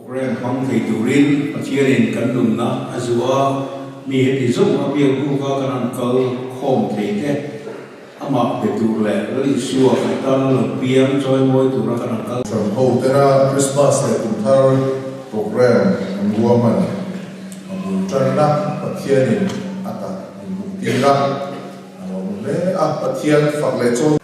Program hmang thei turin Pathianin kan nunna a zuah a, mi heti zawng a biak buka kan han kal khawm thei te, amah be tur leh Lal Isua kan tan lo piang chawimawi tura kan han kal. Hran ho tena Christmas leh kum thar program an ruahman a bul tanna Pathianin a tak min hmuh tir a, a lawm hle a, Pathian fak leh chaw.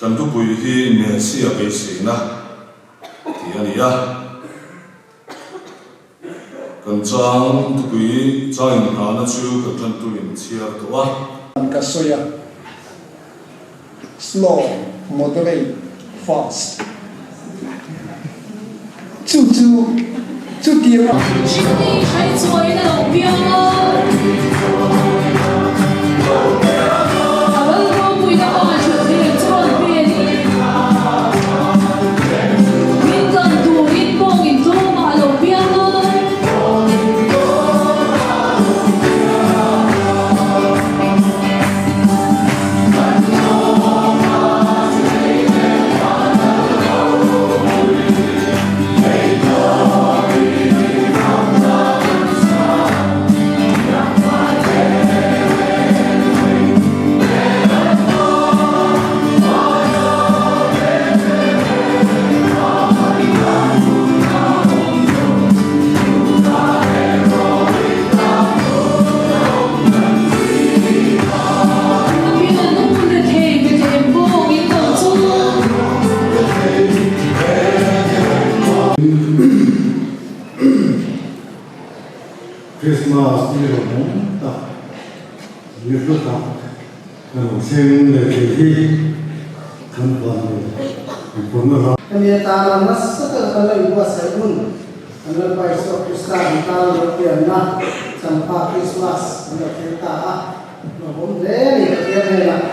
Kan thupui hi Messia beiseina tih a ni a. Kan chang thupui chang inngahna chu kan tantuin chhiar tawh a. Ka sawi a, slow, moderate, fast. Chu chu chutiang a. Christmas ni rawng tak ni hlu tak ka lo thleng leh thei hi kan van ni pawna ram. Hemi atana nasa taka kan lo inbuatsaih hun kan Lalpa Isua Krista kan tan lo pianna Champa Christmas kan lo thleng ta a, hlauhawm hle a ni Pathian hnenah.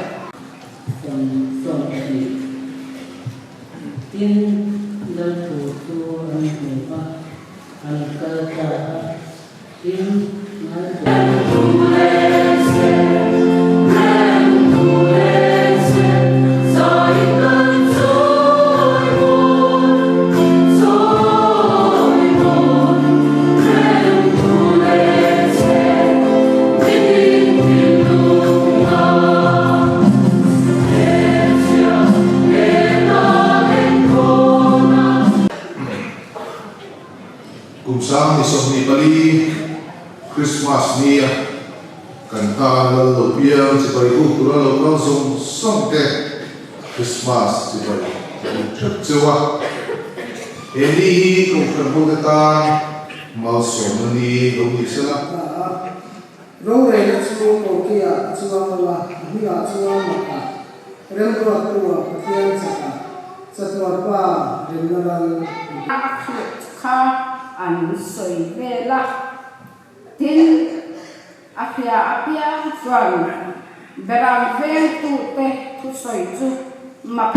Kan 20. Tin, lal tur chu an hmu a, an kal ta a. Tin, Kum 24 Krismas nia kan tan lal lo piang chibai buk tura lo kal zawng zawng te Krismas chibai ka buk theuh cheu a. He ni hi Kohhran hote tan malsawmna ni lo ni sela. Rorelna chu Kokia a chuang lo a, a hmingah chuan Maka, Remruattua, Pathian chaka, Chatuar Pa, Remna Lal an ti. A hrilh kha an sawi vel a, tin, a hria apiang chuan Beram vengtute thusawi chu mak.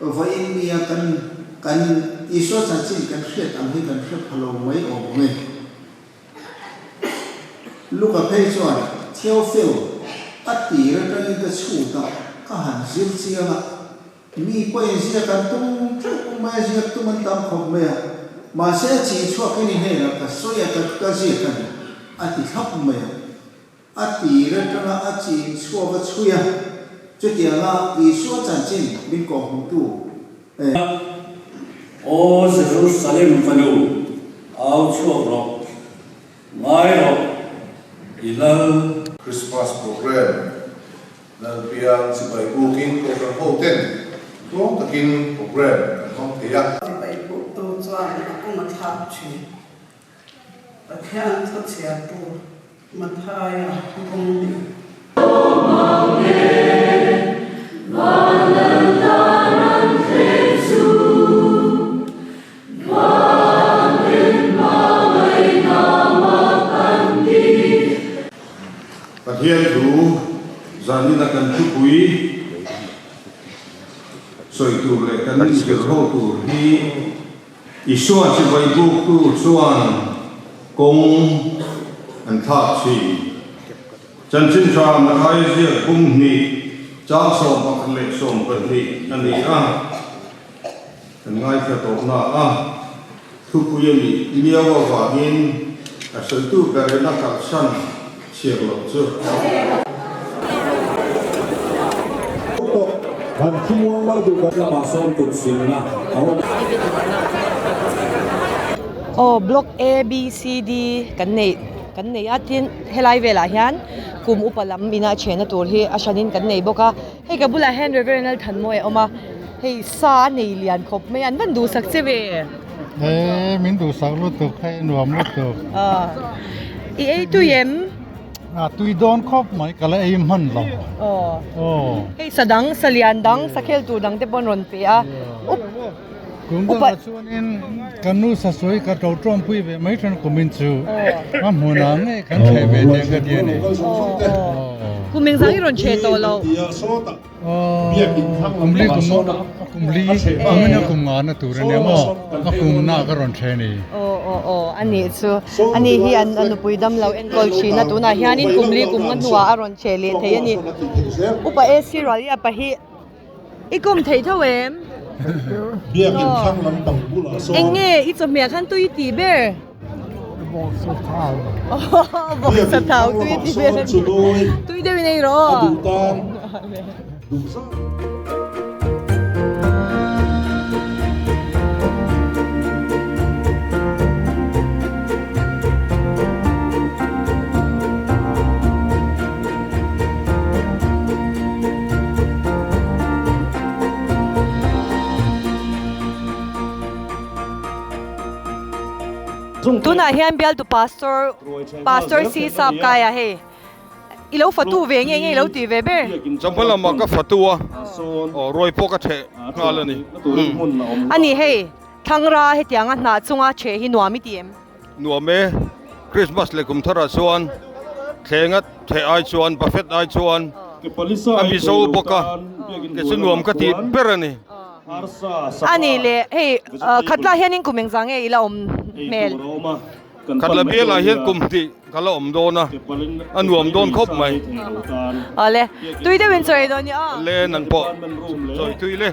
Vawiin nia kan kan Isua chanchin kan hriat ang hi kan hre pha lo mai awm ang e. Luka phei chuan Theophil a tir atangin ka chhut a, ka han zir chiang a, mi pawhin ziak an tum teuh mai a, ziak tum an tam khawp mai a, mahse a chi chhuak in i hnenah ka sawi a, ka ziak a ni, a ti thlap mai a. A tir atanga a chin chhuak a chhui a, chutianga Isua chanchin min kawhhmuhtu e. Aw Jerusalem fanu, au chhuak rawh, ngai rawh, i lal. Christmas program Lalpiang chibai bukin Kohhran hoten tluang takin program kan hmang thei a. Chibai buktu chuan a kum a thlak thin. Pathian thu chhiartu Mathaia bung ni. Pathian thu zanina kan thupui sawi tur leh kan inzir ho tur hi Isua chibai buktu chuan kawng an thlak thin. Chanchin tha Mathai ziak bung hnih chang 11 leh 12 a ni a, kan ngaithla tawhna a thupui a nih miau avangin a sawitu ber in a kalhsan chhiar loh chu. Aw block A B C D kan neih kan nei a tin helai velah hian kum upa lam ina a chhehna tur hi a hranin kan nei bawk a hei ka bulah hian Reverend Lalthanmawia a awm a hei sa a nei lian khawp mai a an van duhsak che ve. He min duhsak lutuk hei nuam lutuk. I ei tui em? A tui dawn khawp mai ka la ei hman lo. Aw. Hei sa dang, sa lian dang, sa khel tur dang te pawh an rawn pe a. Up. Kum dangah chuanin ka nu sa sawi ka to tawmpui ve mai than kumin chu a hmunah ngei kan thleh ve teh ka ti a ni. Kum engzang i rawn chhe tawh lo. Kumli kum kumli kumin a kum nga na tur ania maw a kum na ka rawn the ni. Aw aw aw ani chu ani hi an a nupui dam lo enkawl thin a tunah hianin kumli kum nga hnuah a rawn che leh thei ani. Upa AC Rualia pa hi i kum thei tho em? Eng nge i chawhmeh khan tui i tih ber? Bawksa thau tui ti vel a ni. Tui deuh in ei rawh aw. Tunah hian bialtu pastor pastor si sap kai a hei i lo fatu ve nge nge i lo tih ve ber. Chawhma lamah ka fatu a aw ruai pawh ka theh nghal a ni. A ni hei thlangra hetianga hnah chunga theh hi nuam i ti em? Nuam e, Christmas leh kum tharah chuan thlenga theh ai chuan buffet ai chuan a mizo bawk a kei chu nuam ka tih ber a ni. A nih leh hei Khatla hianin kum engzah nge i la awm hmel? Khatla bialah hian kum hnih ka la awm dawn a, a nuam dawn khawp mai. Awle, tui deuhin chawi dawn i aw. Le nang pawh chawi tui le.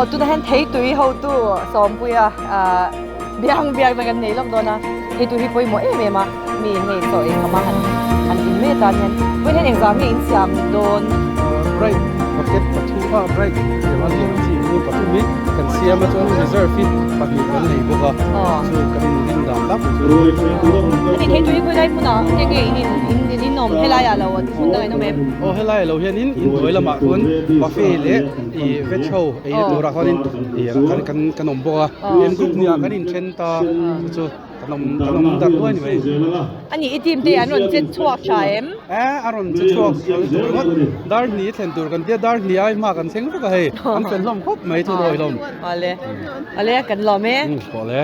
Aw tunah hian theitui hotu Sawmpuia ah biang biak na kan nei lawk dawn a, theitui hi pawimawh em em a, mi in hei chaw ei kham a han han in mai atan hian vawiin hian engzah nge in siam dawn? Bright bucket pathum a bright siam a lian chi hi pathum hi kan siam a chuan reserve hi pahnih kan nei bawk a chu kan in rin dan tak chu. Ani theitui hi khawilai hmunah nge nge in in in awm helaiah lo hmun dangah in awm em? Aw helaiah lo hianin inhnuai lamah chuan buffet leh ih veg ho ei na turah khuanin ih kan kan kan awm bawk a eng group hniah kan inthen ta chu chu kan awm kan awm darh duai ni mai. Ani i team te an rawn che chhuak tha em? E a rawn che chhuak tha lutuk ringawt dar hnih thlen tur kan tia dar hnih ai hma kan thleng vek a hei an fel hlawm khawp mai chu dawi hlawm. Awle awle kan lawm e. Awle.